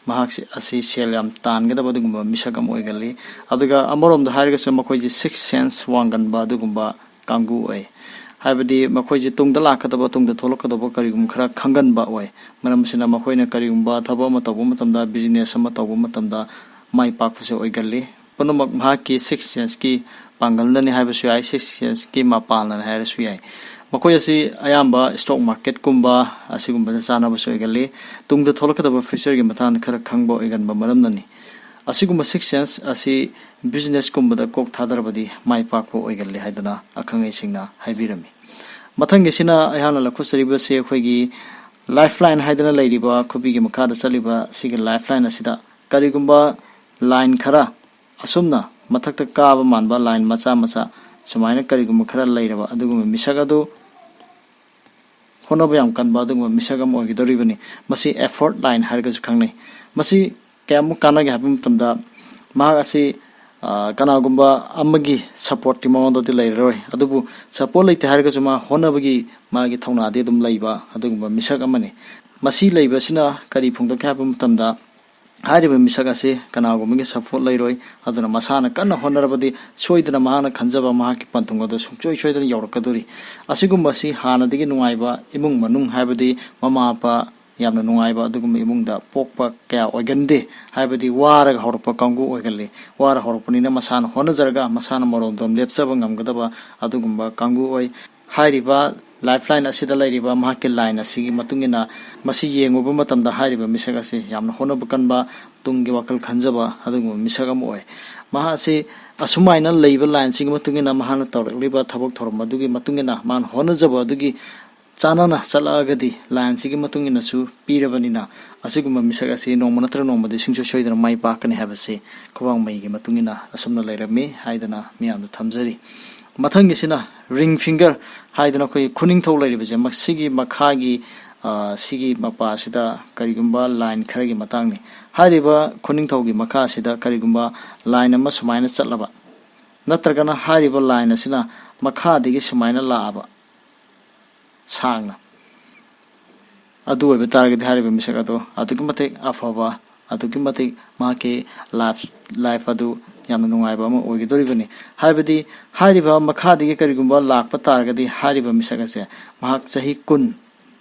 ꯃꯍꯥꯛꯁꯤ, ꯑꯁꯤ ꯁꯦꯜ ꯌꯥꯝ ꯇꯥꯟꯒꯗꯕ ꯑꯗꯨꯒꯨꯝꯕ ꯃꯤꯁꯛ ꯑꯃ ꯑꯣꯏꯒꯜꯂꯤ꯫ ꯑꯗꯨꯒ ꯑꯃꯔꯣꯝꯗ ꯍꯥꯏꯔꯒꯁꯨ ꯃꯈꯣꯏꯁꯤ ꯁꯤꯛꯁ ꯁꯦꯟꯁ ꯋꯥꯡꯒꯟꯕ ꯑꯗꯨꯒꯨꯝꯕ ꯀꯥꯡꯕꯨ ꯑꯣꯏ꯫ ꯍꯥꯏꯕꯗꯤ ꯃꯈꯣꯏꯁꯤ ꯇꯨꯡꯗ ꯂꯥꯛꯀꯗꯕ, ꯇꯨꯡꯗ ꯊꯣꯛꯂꯛꯀꯗꯕ ꯀꯔꯤꯒꯨꯝꯕ ꯈꯔ ꯈꯪꯒꯟꯕ ꯑꯣꯏ꯫ ꯃꯔꯝ ꯑꯁꯤꯅ ꯃꯈꯣꯏꯅ ꯀꯔꯤꯒꯨꯝꯕ ꯊꯕꯛ ꯑꯃ ꯇꯧꯕ ꯃꯇꯝꯗ, ꯕꯤꯖꯤꯅꯦꯁ ꯑꯃ ꯇꯧꯕ ꯃꯇꯝꯗ ꯃꯥꯏ ꯄꯥꯛꯄꯁꯦ ꯑꯣꯏꯒꯜꯂꯤ꯫ ꯄꯨꯝꯅꯃꯛ ꯃꯍꯥꯛꯀꯤ ꯁꯤꯛꯁ ꯁꯦꯟꯁꯀꯤ ꯄꯥꯡꯒꯜꯅꯅꯤ ꯍꯥꯏꯕꯁꯨ ꯌꯥꯏ, ꯁꯤꯛꯁ ꯁꯦꯟꯁꯀꯤ ꯃꯄꯥꯜꯅꯅꯤ ꯍꯥꯏꯔꯁꯨ ꯌꯥꯏ꯫ ꯃꯈꯣꯏ ꯑꯁꯤ ꯑꯌꯥꯝꯕ stock marketꯀꯨꯝꯕ ꯑꯁꯤꯒꯨꯝꯕꯗ ꯆꯥꯟꯅꯕꯁꯨ ꯑꯣꯏꯒꯜꯂꯤ꯫ ꯇꯨꯡꯗ ꯊꯣꯛꯂꯛꯀꯗꯕ futureꯒꯤ ꯃꯇꯥꯡꯗ ꯈꯔ ꯈꯪꯕ ꯑꯣꯏꯒꯟꯕ ꯃꯔꯝꯅꯅꯤ꯫ ꯑꯁꯤꯒꯨꯝꯕ six sense ꯑꯁꯤ businessꯀꯨꯝꯕꯗ ꯀꯣꯛ ꯊꯥꯗꯔꯕꯗꯤ ꯃꯥꯏ ꯄꯥꯛꯄ ꯑꯣꯏꯒꯜꯂꯤ ꯍꯥꯏꯗꯅ ꯑꯈꯪ ꯑꯍꯩꯁꯤꯡꯅ ꯍꯥꯏꯕꯤꯔꯝꯃꯤ꯫ ꯃꯊꯪꯒꯤꯁꯤꯅ ꯑꯩꯍꯥꯛꯅ ꯂꯧꯈꯠꯆꯔꯤꯕꯁꯤ ꯑꯩꯈꯣꯏꯒꯤ lifeline ꯍꯥꯏꯗꯅ ꯂꯩꯔꯤꯕ ꯈꯨꯕꯤꯒꯤ ꯃꯈꯥꯗ ꯆꯠꯂꯤꯕ ꯁꯤꯒꯤ lifeline ꯑꯁꯤꯗ ꯀꯔꯤꯒꯨꯝꯕ line ꯈꯔ ꯑꯁꯨꯝꯅ ꯃꯊꯛꯇ ꯀꯥꯕ ꯃꯥꯟꯕ line ꯃꯆꯥ ꯃꯆꯥ ꯁꯨꯃꯥꯏꯅ ꯀꯔꯤꯒꯨꯝꯕ ꯈꯔ ꯂꯩꯔꯕ ꯑꯗꯨꯒꯨꯝꯕ ꯃꯤꯁꯛ ꯑꯗꯨ ꯍꯣꯠꯅꯕ ꯌꯥꯝ ꯀꯟꯕ ꯑꯗꯨꯒꯨꯝꯕ ꯃꯤꯁꯛ ꯑꯃ ꯑꯣꯏꯒꯗꯧꯔꯤꯕꯅꯤ꯫ ꯃꯁꯤ effort line ꯍꯥꯏꯔꯒꯁꯨ ꯈꯪꯅꯩ꯫ ꯃꯁꯤ ꯀꯌꯥꯃꯨꯛ ꯀꯥꯟꯅꯒꯦ ꯍꯥꯏꯕ ꯃꯇꯝꯗ ꯃꯍꯥꯛ ꯑꯁꯤ, ꯑ, ꯀꯅꯥꯒꯨꯝꯕ ꯑꯃꯒꯤ supportꯇꯤ ꯃꯉꯣꯟꯗꯗꯤ ꯂꯩꯔꯔꯣꯏ, ꯑꯗꯨꯕꯨ support ꯂꯩꯇꯦ ꯍꯥꯏꯔꯒꯁꯨ ꯃꯥ ꯍꯣꯠꯅꯕꯒꯤ ꯃꯥꯒꯤ ꯊꯧꯅꯥꯗꯤ ꯑꯗꯨꯝ ꯂꯩꯕ ꯑꯗꯨꯒꯨꯝꯕ ꯃꯤꯁꯛ ꯑꯃꯅꯤ꯫ ꯃꯁꯤ ꯂꯩꯕꯁꯤꯅ ꯀꯔꯤ ꯐꯣꯡꯗꯣꯛꯀꯦ ꯍꯥꯏꯕ ꯃꯇꯝꯗ ꯍꯥꯏꯔꯤꯕ ꯃꯤꯁꯛ ꯑꯁꯤ ꯀꯅꯥꯒꯨꯝꯕꯒꯤ support ꯂꯩꯔꯣꯏ, ꯑꯗꯨꯅ ꯃꯁꯥꯅ ꯀꯟꯅ ꯍꯣꯠꯅꯔꯕꯗꯤ ꯁꯣꯏꯗꯅ ꯃꯍꯥꯛꯅ ꯈꯟꯖꯕ ꯃꯍꯥꯛꯀꯤ ꯄꯟꯊꯨꯡ ꯑꯗꯨ ꯁꯨꯡꯁꯣꯏ ꯁꯣꯏꯗꯅ ꯌꯧꯔꯛꯀꯗꯧꯔꯤ꯫ ꯑꯁꯤꯒꯨꯝꯕꯁꯤ ꯍꯥꯟꯅꯗꯒꯤ ꯅꯨꯡꯉꯥꯏꯕ ꯏꯃꯨꯡ ꯃꯅꯨꯡ, ꯍꯥꯏꯕꯗꯤ ꯃꯃꯥ ꯃꯄꯥ ꯌꯥꯝꯅ ꯅꯨꯡꯉꯥꯏꯕ ꯑꯗꯨꯒꯨꯝꯕ ꯏꯃꯨꯡꯗ ꯄꯣꯛꯄ ꯀꯌꯥ ꯑꯣꯏꯒꯟꯗꯦ꯫ ꯍꯥꯏꯕꯗꯤ ꯋꯥꯔꯒ ꯍꯧꯔꯛꯄ ꯀꯥꯡꯕꯨ ꯑꯣꯏꯒꯜꯂꯤ꯫ ꯋꯥꯔ ꯍꯧꯔꯛꯄꯅꯤꯅ ꯃꯁꯥꯅ ꯍꯣꯠꯅꯖꯔꯒ ꯃꯁꯥꯅ ꯃꯔꯣꯝꯗꯣꯝ ꯂꯦꯞꯆꯕ ꯉꯝꯒꯗꯕ ꯑꯗꯨꯒꯨꯝꯕ ꯀꯥꯡꯕꯨ ꯑꯣꯏ꯫ ꯍꯥꯏꯔꯤꯕ lifeline ꯑꯁꯤꯗ ꯂꯩꯔꯤꯕ ꯃꯍꯥꯛꯀꯤ line ꯑꯁꯤꯒꯤ ꯃꯇꯨꯡ ꯏꯟꯅ ꯃꯁꯤ ꯌꯦꯡꯉꯨꯕ ꯃꯇꯝꯗ ꯍꯥꯏꯔꯤꯕ ꯃꯤꯁꯛ ꯑꯁꯤ ꯌꯥꯝꯅ ꯍꯣꯠꯅꯕ ꯀꯟꯕ, ꯇꯨꯡꯒꯤ ꯋꯥꯈꯜ ꯈꯟꯖꯕ ꯑꯗꯨꯒꯨꯝꯕ ꯃꯤꯁꯛ ꯑꯃ ꯑꯣꯏ꯫ ꯃꯍꯥꯛ ꯑꯁꯤ ꯑꯁꯨꯃꯥꯏꯅ ꯂꯩꯕ lineꯁꯤꯒꯤ ꯃꯇꯨꯡ ꯏꯟꯅ ꯃꯍꯥꯛꯅ ꯇꯧꯔꯛꯂꯤꯕ ꯊꯕꯛ ꯊꯧꯔꯝ ꯑꯗꯨꯒꯤ ꯃꯇꯨꯡ ꯏꯟꯅ ꯃꯥꯅ ꯍꯣꯠꯅꯖꯕ ꯑꯗꯨꯒꯤ ꯆꯥꯟꯅꯅ ꯆꯠꯂꯛꯑꯒꯗꯤ lineꯁꯤꯒꯤ ꯃꯇꯨꯡ ꯏꯟꯅꯁꯨ ꯄꯤꯔꯕꯅꯤꯅ ꯑꯁꯤꯒꯨꯝꯕ ꯃꯤꯁꯛ ꯑꯁꯤ ꯅꯣꯡꯃ ꯅꯠꯇ꯭ꯔꯒ ꯅꯣꯡꯃꯗꯤ ꯁꯨꯡꯁꯣꯏ ꯁꯣꯏꯗꯅ ꯃꯥꯏ ꯄꯥꯛꯀꯅꯤ ꯍꯥꯏꯕꯁꯤ ꯈꯨꯕꯥꯡꯃꯩꯒꯤ ꯃꯇꯨꯡ ꯏꯟꯅ ꯑꯁꯨꯝꯅ ꯂꯩꯔꯝꯃꯤ ꯍꯥꯏꯗꯅ ꯃꯤꯌꯥꯝꯗ ꯊꯝꯖꯔꯤ꯫ ꯃꯊꯪꯒꯤꯁꯤꯅ ring finger ꯍꯥꯏꯗꯅ ꯑꯩꯈꯣꯏꯒꯤ ꯈꯨꯅꯤꯡꯊꯧ ꯂꯩꯔꯤꯕꯁꯦ, ꯃꯁꯤꯒꯤ ꯃꯈꯥꯒꯤ, ꯑ, ꯁꯤꯒꯤ ꯃꯄꯥꯁꯤꯗ ꯀꯔꯤꯒꯨꯝꯕ line ꯈꯔꯒꯤ ꯃꯇꯥꯡꯅꯤ꯫ ꯍꯥꯏꯔꯤꯕ ꯈꯨꯅꯤꯡꯊꯧꯒꯤ ꯃꯈꯥꯁꯤꯗ ꯀꯔꯤꯒꯨꯝꯕ line ꯑꯃ ꯁꯨꯃꯥꯏꯅ ꯆꯠꯂꯕ, ꯅꯠꯇ꯭ꯔꯒꯅ ꯍꯥꯏꯔꯤꯕ line ꯑꯁꯤꯅ ꯃꯈꯥꯗꯒꯤ ꯁꯨꯃꯥꯏꯅ ꯂꯥꯛꯑꯕ, ꯁꯥꯡꯅ, ꯑꯗꯨ ꯑꯣꯏꯕ ꯇꯥꯔꯒꯗꯤ ꯍꯥꯏꯔꯤꯕ ꯃꯤꯁꯛ ꯑꯗꯣ ꯑꯗꯨꯛꯀꯤ ꯃꯇꯤꯛ ꯑꯐꯕ, ꯑꯗꯨꯛꯀꯤ ꯃꯇꯤꯛ ꯃꯍꯥꯛꯀꯤ life, life ꯑꯗꯨ ꯌꯥꯝꯅ ꯅꯨꯡꯉꯥꯏꯕ ꯑꯃ ꯑꯣꯏꯒꯗꯧꯔꯤꯕꯅꯤ꯫ ꯍꯥꯏꯕꯗꯤ ꯍꯥꯏꯔꯤꯕ ꯃꯈꯥꯗꯒꯤ ꯀꯔꯤꯒꯨꯝꯕ ꯂꯥꯛꯄ ꯇꯥꯔꯒꯗꯤ ꯍꯥꯏꯔꯤꯕ ꯃꯤꯁꯛ ꯑꯁꯦ ꯃꯍꯥꯛ ꯆꯍꯤ ꯀꯨꯟ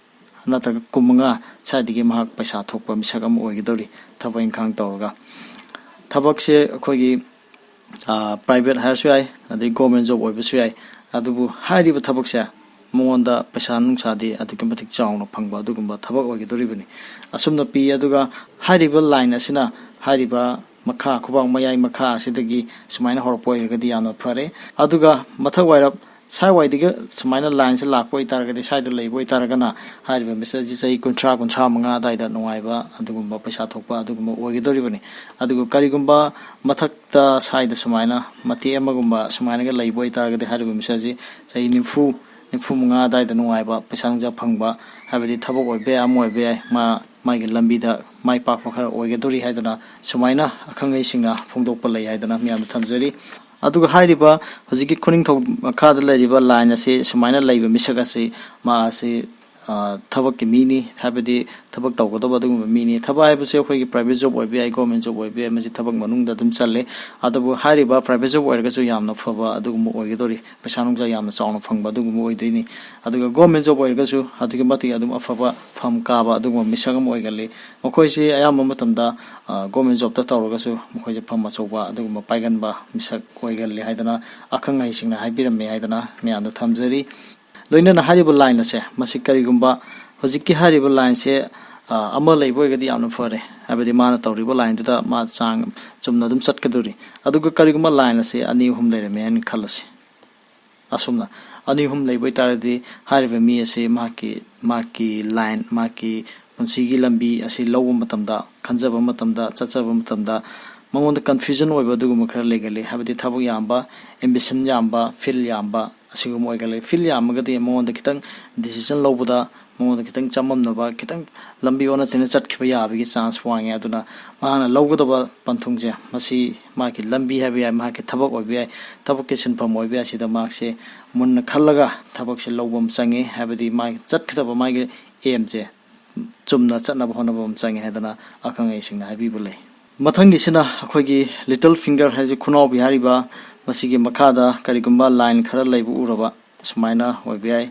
ꯅꯠꯇ꯭ꯔꯒ ꯀꯨꯟꯃꯉꯥ ꯁ꯭ꯋꯥꯏꯗꯒꯤ ꯃꯍꯥꯛ ꯄꯩꯁꯥ ꯊꯣꯛꯄ ꯃꯤꯁꯛ ꯑꯃ ꯑꯣꯏꯒꯗꯧꯔꯤ꯫ ꯊꯕꯛ ꯏꯪꯈꯥꯡ ꯇꯧꯔꯒ ꯊꯕꯛꯁꯦ ꯑꯩꯈꯣꯏꯒꯤ, ꯑ, private ꯍꯥꯏꯔꯁꯨ ꯌꯥꯏ, ꯑꯗꯩ government job ꯑꯣꯏꯕꯁꯨ ꯌꯥꯏ꯫ ꯑꯗꯨꯕꯨ ꯍꯥꯏꯔꯤꯕ ꯊꯕꯛꯁꯦ ꯃꯉꯣꯟꯗ ꯄꯩꯁꯥ ꯅꯨꯡꯁꯥꯗꯤ ꯑꯗꯨꯛꯀꯤ ꯃꯇꯤꯛ ꯆꯥꯎꯅ ꯐꯪꯕ ꯑꯗꯨꯒꯨꯝꯕ ꯊꯕꯛ ꯑꯣꯏꯒꯗꯧꯔꯤꯕꯅꯤ꯫ ꯑꯁꯨꯝꯅ ꯄꯤ꯫ ꯑꯗꯨꯒ ꯍꯥꯏꯔꯤꯕ line ꯑꯁꯤꯅ ꯍꯥꯏꯔꯤꯕ ꯃꯈꯥ, ꯈꯨꯕꯥꯛ ꯃꯌꯥꯏ ꯃꯈꯥ ꯑꯁꯤꯗꯒꯤ ꯁꯨꯃꯥꯏꯅ ꯍꯧꯔꯛꯄ ꯑꯣꯏꯔꯒꯗꯤ ꯌꯥꯝꯅ ꯐꯔꯦ꯫ ꯑꯗꯨꯒ ꯃꯊꯛ ꯋꯥꯏꯔꯞ ꯁ꯭ꯋꯥꯏꯋꯥꯏꯗꯒꯤ ꯁꯨꯃꯥꯏꯅ line ꯁꯦ ꯂꯥꯛꯄ ꯑꯣꯏꯇꯥꯔꯒꯗꯤ, ꯁ꯭ꯋꯥꯏꯗ ꯂꯩꯕ ꯑꯣꯏꯇꯥꯔꯒꯅ, ꯍꯥꯏꯔꯤꯕ ꯃꯤꯁꯛ ꯑꯁꯤ ꯆꯍꯤ ꯀꯨꯟꯊ꯭ꯔꯥ, ꯀꯨꯟꯊ꯭ꯔꯥ ꯃꯉꯥ ꯑꯗꯨꯋꯥꯏꯗ ꯅꯨꯡꯉꯥꯏꯕ ꯑꯗꯨꯒꯨꯝꯕ ꯄꯩꯁꯥ ꯊꯣꯛꯄ ꯑꯗꯨꯒꯨꯝꯕ ꯑꯣꯏꯒꯗꯧꯔꯤꯕꯅꯤ꯫ ꯑꯗꯨꯒ ꯀꯔꯤꯒꯨꯝꯕ ꯃꯊꯛꯇ ꯁ꯭ꯋꯥꯏꯗ ꯁꯨꯃꯥꯏꯅ ꯃꯇꯦꯛ ꯑꯃꯒꯨꯝꯕ ꯁꯨꯃꯥꯏꯅꯒ ꯂꯩꯕ ꯑꯣꯏꯇꯥꯔꯒꯗꯤ, ꯍꯥꯏꯔꯤꯕ ꯃꯤꯁꯛ ꯑꯁꯤ ꯆꯍꯤ ꯅꯤꯐꯨ, ꯅꯤꯐꯨ ꯃꯉꯥ ꯑꯗꯨꯋꯥꯏꯗ ꯅꯨꯡꯉꯥꯏꯕ ꯄꯩꯁꯥ ꯅꯨꯡꯁꯥ ꯐꯪꯕ, ꯍꯥꯏꯕꯗꯤ ꯊꯕꯛ ꯑꯣꯏꯕ ꯌꯥꯏ, ꯑꯃ ꯑꯣꯏꯕ ꯌꯥꯏ, ꯃꯥ ꯃꯥꯒꯤ ꯂꯝꯕꯤꯗ ꯃꯥꯏ ꯄꯥꯛꯄ ꯈꯔ ꯑꯣꯏꯒꯗꯧꯔꯤ ꯍꯥꯏꯗꯅ ꯁꯨꯃꯥꯏꯅ ꯑꯈꯪ ꯑꯍꯩꯁꯤꯡꯅ ꯐꯣꯡꯗꯣꯛꯄ ꯂꯩ ꯍꯥꯏꯗꯅ ꯃꯌꯥꯝꯗ ꯊꯝꯖꯔꯤ꯫ ꯑꯗꯨꯒ ꯍꯥꯏꯔꯤꯕ ꯍꯧꯖꯤꯛꯀꯤ ꯈꯨꯅꯤꯡꯊꯧ ꯃꯈꯥꯗ ꯂꯩꯔꯤꯕ line ꯑꯁꯤ ꯁꯨꯃꯥꯏꯅ ꯂꯩꯕ ꯃꯤꯁꯛ ꯑꯁꯤ, ꯃꯥ ꯑꯁꯤ, ꯑ, ꯊꯕꯛꯀꯤ ꯃꯤꯅꯤ, ꯍꯥꯏꯕꯗꯤ ꯊꯕꯛ ꯇꯧꯒꯗꯕ ꯑꯗꯨꯒꯨꯝꯕ ꯃꯤꯅꯤ꯫ ꯊꯕꯛ ꯍꯥꯏꯕꯁꯦ ꯑꯩꯈꯣꯏꯒꯤ private job ꯑꯣꯏꯕ ꯌꯥꯏ, government job ꯑꯣꯏꯕ ꯌꯥꯏ, ꯃꯁꯤ ꯊꯕꯛ ꯃꯅꯨꯡꯗ ꯑꯗꯨꯝ ꯆꯜꯂꯦ꯫ ꯑꯗꯨꯕꯨ ꯍꯥꯏꯔꯤꯕ private job ꯑꯣꯏꯔꯒꯁꯨ ꯌꯥꯝꯅ ꯐꯕ ꯑꯗꯨꯒꯨꯝꯕ ꯑꯣꯏꯒꯗꯧꯔꯤ, ꯄꯩꯁꯥ ꯅꯨꯡꯁꯥ ꯌꯥꯝꯅ ꯆꯥꯎꯅ ꯐꯪꯕ ꯑꯗꯨꯒꯨꯝꯕ ꯑꯣꯏꯗꯣꯏꯅꯤ꯫ ꯑꯗꯨꯒ government job ꯑꯣꯏꯔꯒꯁꯨ ꯑꯗꯨꯛꯀꯤ ꯃꯇꯤꯛ ꯑꯗꯨꯝ ꯑꯐꯕ ꯐꯝ ꯀꯥꯕ ꯑꯗꯨꯒꯨꯝꯕ ꯃꯤꯁꯛ ꯑꯃ ꯑꯣꯏꯒꯜꯂꯤ꯫ ꯃꯈꯣꯏꯁꯤ ꯑꯌꯥꯝꯕ ꯃꯇꯝꯗ, ꯑ, government job ꯇ ꯇꯧꯔꯒꯁꯨ ꯃꯈꯣꯏꯁꯦ ꯐꯝ ꯑꯆꯧꯕ ꯑꯗꯨꯒꯨꯝꯕ ꯄꯥꯏꯒꯟꯕ ꯃꯤꯁꯛ ꯑꯣꯏꯒꯜꯂꯤ ꯍꯥꯏꯗꯅ ꯑꯈꯪ ꯑꯍꯩꯁꯤꯡꯅ ꯍꯥꯏꯕꯤꯔꯝꯃꯦ ꯍꯥꯏꯗꯅ ꯃꯌꯥꯝꯗ ꯊꯝꯖꯔꯤ꯫ ꯂꯣꯏꯅꯅ ꯍꯥꯏꯔꯤꯕ line ꯑꯁꯦ, ꯃꯁꯤ ꯀꯔꯤꯒꯨꯝꯕ ꯍꯧꯖꯤꯛꯀꯤ ꯍꯥꯏꯔꯤꯕ line ꯁꯦ, ꯑ, ꯑꯃ ꯂꯩꯕ ꯑꯣꯏꯔꯒꯗꯤ ꯌꯥꯝꯅ ꯐꯔꯦ, ꯍꯥꯏꯕꯗꯤ ꯃꯥꯅ ꯇꯧꯔꯤꯕ line ꯗꯨꯗ ꯃꯥ ꯆꯥꯡ ꯆꯨꯝꯅ ꯑꯗꯨꯝ ꯆꯠꯀꯗꯧꯔꯤ꯫ ꯑꯗꯨꯒ ꯀꯔꯤꯒꯨꯝꯕ line ꯑꯁꯦ ꯑꯅꯤ ꯑꯍꯨꯝ ꯂꯩꯔꯝꯃꯦ ꯍꯥꯏꯅ ꯈꯜꯂꯁꯤ꯫ ꯑꯁꯨꯝꯅ ꯑꯅꯤ ꯑꯍꯨꯝ ꯂꯩꯕ ꯑꯣꯏꯇꯥꯔꯗꯤ, ꯍꯥꯏꯔꯤꯕ ꯃꯤ ꯑꯁꯤ ꯃꯍꯥꯛꯀꯤ, ꯃꯍꯥꯛꯀꯤ line, ꯃꯍꯥꯛꯀꯤ ꯄꯨꯟꯁꯤꯒꯤ ꯂꯝꯕꯤ ꯑꯁꯤ ꯂꯧꯕ ꯃꯇꯝꯗ, ꯈꯟꯖꯕ ꯃꯇꯝꯗ, ꯆꯠꯆꯕ ꯃꯇꯝꯗ ꯃꯉꯣꯟꯗ confusion ꯑꯣꯏꯕ ꯑꯗꯨꯒꯨꯝꯕ ꯈꯔ ꯂꯩꯒꯜꯂꯤ꯫ ꯍꯥꯏꯕꯗꯤ ꯊꯕꯛ ꯌꯥꯝꯕ, ambition ꯌꯥꯝꯕ, field ꯌꯥꯝꯕ ꯑꯁꯤꯒꯨꯝꯕ ꯑꯣꯏꯒꯜꯂꯤ꯫ Field ꯌꯥꯝꯃꯒꯗꯤ ꯃꯉꯣꯟꯗ ꯈꯤꯇꯪ decision ꯂꯧꯕꯗ ꯃꯉꯣꯟꯗ ꯈꯤꯇꯪ ꯆꯃꯝꯅꯕ, ꯈꯤꯇꯪ ꯂꯝꯕꯤ ꯑꯣꯟꯅ ꯇꯩꯅ ꯆꯠꯈꯤꯕ ꯌꯥꯕꯒꯤ chance ꯋꯥꯡꯉꯤ꯫ ꯑꯗꯨꯅ ꯃꯍꯥꯛꯅ ꯂꯧꯒꯗꯕ ꯄꯟꯊꯨꯡꯁꯦ, ꯃꯁꯤ ꯃꯍꯥꯛꯀꯤ ꯂꯝꯕꯤ ꯍꯥꯏꯕ ꯌꯥꯏ, ꯃꯍꯥꯛꯀꯤ ꯊꯕꯛ ꯑꯣꯏꯕ ꯌꯥꯏ, ꯊꯕꯛꯀꯤ ꯁꯤꯟꯐꯝ ꯑꯣꯏꯕ ꯌꯥꯏ, ꯁꯤꯗ ꯃꯍꯥꯛꯁꯦ ꯃꯨꯟꯅ ꯈꯜꯂꯒ ꯊꯕꯛꯁꯦ ꯂꯧꯕ ꯑꯃ ꯆꯪꯉꯤ꯫ ꯍꯥꯏꯕꯗꯤ ꯃꯥꯒꯤ ꯆꯠꯀꯗꯕ ꯃꯥꯒꯤ aim ꯁꯦ ꯆꯨꯝꯅ ꯆꯠꯅꯕ ꯍꯣꯠꯅꯕ ꯑꯃ ꯆꯪꯉꯤ ꯍꯥꯏꯗꯅ ꯑꯈꯪ ꯑꯍꯩꯁꯤꯡꯅ ꯍꯥꯏꯕꯤꯕ ꯂꯩ꯫ ꯃꯊꯪꯒꯤꯁꯤꯅ ꯑꯩꯈꯣꯏꯒꯤ little finger ꯍꯥꯏꯁꯦ, ꯈꯨꯅꯥꯎꯕꯤ ꯍꯥꯏꯔꯤꯕ, ꯃꯁꯤꯒꯤ ꯃꯈꯥꯗ ꯀꯔꯤꯒꯨꯝꯕ line ꯈꯔ ꯂꯩꯕ ꯎꯔꯕ ꯁꯨꯃꯥꯏꯅ ꯑꯣꯏꯕ ꯌꯥꯏ꯫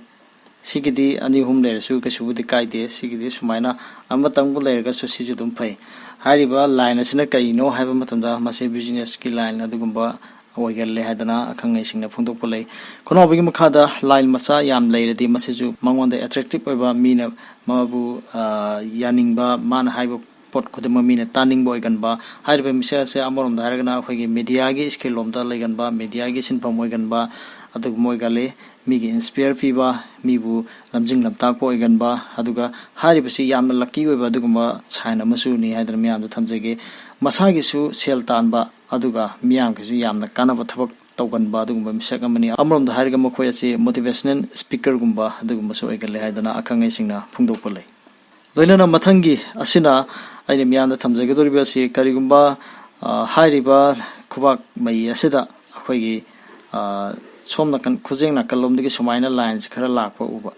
ꯁꯤꯒꯤꯗꯤ ꯑꯅꯤ ꯑꯍꯨꯝ ꯂꯩꯔꯁꯨ ꯀꯩꯁꯨꯕꯨꯗꯤ ꯀꯥꯏꯗꯦ꯫ ꯁꯤꯒꯤꯗꯤ ꯁꯨꯃꯥꯏꯅ ꯑꯃꯇꯪꯕꯨ ꯂꯩꯔꯒꯁꯨ ꯁꯤꯁꯨ ꯑꯗꯨꯝ ꯐꯩ꯫ ꯍꯥꯏꯔꯤꯕ line ꯑꯁꯤꯅ ꯀꯔꯤꯅꯣ ꯍꯥꯏꯕ ꯃꯇꯝꯗ, ꯃꯁꯤ business ꯀꯤ line ꯑꯗꯨꯒꯨꯝꯕ ꯑꯣꯏꯒꯜꯂꯦ ꯍꯥꯏꯗꯅ ꯑꯈꯪ ꯑꯍꯩꯁꯤꯡꯅ ꯐꯣꯡꯗꯣꯛꯄ ꯂꯩ꯫ ꯈꯣꯡꯅꯥꯎꯕꯤꯒꯤ ꯃꯈꯥꯗ line ꯃꯆꯥ ꯌꯥꯝ ꯂꯩꯔꯗꯤ ꯃꯁꯤꯁꯨ ꯃꯉꯣꯟꯗ attractive ꯑꯣꯏꯕ, ꯃꯤꯅ ꯃꯥꯕꯨ, ꯑ, ꯌꯥꯅꯤꯡꯕ, ꯃꯥꯅ ꯍꯥꯏꯕ ꯄꯣꯠ ꯈꯨꯗꯤꯡꯃꯛ ꯃꯤꯅ ꯇꯥꯅꯤꯡꯕ ꯑꯣꯏꯒꯟꯕ꯫ ꯍꯥꯏꯔꯤꯕ ꯃꯤꯁꯛ ꯑꯁꯦ ꯑꯃꯔꯣꯝꯗ ꯍꯥꯏꯔꯒꯅ ꯑꯩꯈꯣꯏꯒꯤ mediaꯒꯤ scale ꯂꯣꯝꯗ ꯂꯩꯒꯟꯕ, mediaꯒꯤ ꯁꯤꯟꯐꯝ ꯑꯣꯏꯒꯟꯕ ꯑꯗꯨꯒꯨꯝꯕ ꯑꯣꯏꯒꯜꯂꯤ꯫ ꯃꯤꯒꯤ inspire ꯄꯤꯕ, ꯃꯤꯕꯨ ꯂꯝꯖꯤꯡ ꯂꯝꯇꯥꯛꯄ ꯑꯣꯏꯒꯟꯕ, ꯑꯗꯨꯒ ꯍꯥꯏꯔꯤꯕꯁꯤ ꯌꯥꯝꯅ lucky ꯑꯣꯏꯕ ꯑꯗꯨꯒꯨꯝꯕ sign ꯑꯃꯁꯨꯅꯤ ꯍꯥꯏꯗꯅ ꯃꯌꯥꯝꯗ ꯊꯝꯖꯒꯦ꯫ ꯃꯁꯥꯒꯤꯁꯨ ꯁꯦꯜ ꯇꯥꯟꯕ, ꯑꯗꯨꯒ ꯃꯤꯌꯥꯝꯒꯤꯁꯨ ꯌꯥꯝꯅ ꯀꯥꯟꯅꯕ ꯊꯕꯛ ꯇꯧꯒꯟꯕ ꯑꯗꯨꯒꯨꯝꯕ ꯃꯤꯁꯛ ꯑꯃꯅꯤ꯫ ꯑꯃꯔꯣꯝꯗ ꯍꯥꯏꯔꯒ ꯃꯈꯣꯏ ꯑꯁꯤ motivational speakerꯒꯨꯝꯕ ꯑꯗꯨꯒꯨꯝꯕꯁꯨ ꯑꯣꯏꯒꯜꯂꯦ ꯍꯥꯏꯗꯅ ꯑꯈꯪ ꯑꯍꯩꯁꯤꯡꯅ ꯐꯣꯡꯗꯣꯛꯄ ꯂꯩ꯫ ꯂꯣꯏꯅꯅ ꯃꯊꯪꯒꯤ ꯑꯁꯤꯅ ꯑꯩꯅ ꯃꯤꯌꯥꯝꯗ ꯊꯝꯖꯒꯗꯧꯔꯤꯕ ꯑꯁꯤ ꯀꯔꯤꯒꯨꯝꯕ, ꯑ, ꯍꯥꯏꯔꯤꯕ ꯈꯨꯕꯥꯛ ꯃꯩ ꯑꯁꯤꯗ ꯑꯩꯈꯣꯏꯒꯤ, ꯑ, ꯁꯣꯝ ꯅꯥꯀꯟ ꯈꯨꯖꯦꯡ ꯅꯥꯀꯜꯂꯣꯝꯗꯒꯤ ꯁꯨꯃꯥꯏꯅ lineꯁꯤ ꯈꯔ ꯂꯥꯛꯄ ꯎꯕ,